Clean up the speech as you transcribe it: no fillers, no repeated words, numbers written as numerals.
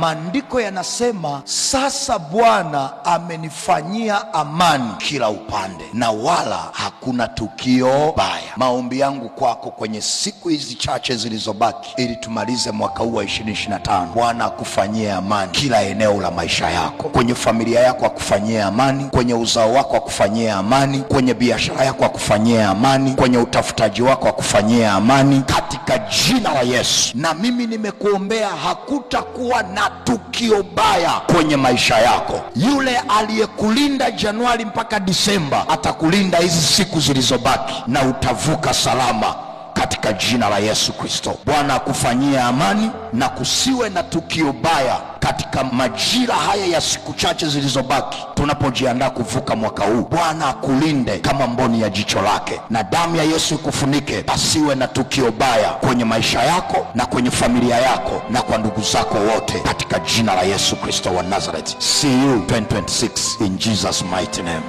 Maandiko yanasema sasa Bwana amenifanyia amani kila upande na wala hakuna tukio baya. Maombi yangu kwako kwenye siku hizi chache zilizobaki, ili tumalize mwaka huu wa 2025, Bwana akufanyie amani kila eneo la maisha yako, kwenye familia yako akufanyie amani, kwenye uzao wako akufanyie amani, kwenye biashara yako akufanyie amani, kwenye utafutaji wako akufanyie amani, katika jina la Yesu. Na mimi nimekuombea, hakutakuwa na tukio baya kwenye maisha yako. Yule aliyekulinda Januari mpaka Disemba atakulinda hizi siku zilizobaki, na utavuka salama katika jina la Yesu Kristo. Bwana akufanyie amani na kusiwe na tukio baya katika majira haya ya siku chache zilizobaki, tunapojiandaa kuvuka mwaka huu. Bwana akulinde kama mboni ya jicho lake, na damu ya Yesu ikufunike. Pasiwe na tukio baya kwenye maisha yako na kwenye familia yako na kwa ndugu zako wote, katika jina la Yesu Kristo wa Nazareth. See you 2026 in Jesus mighty name.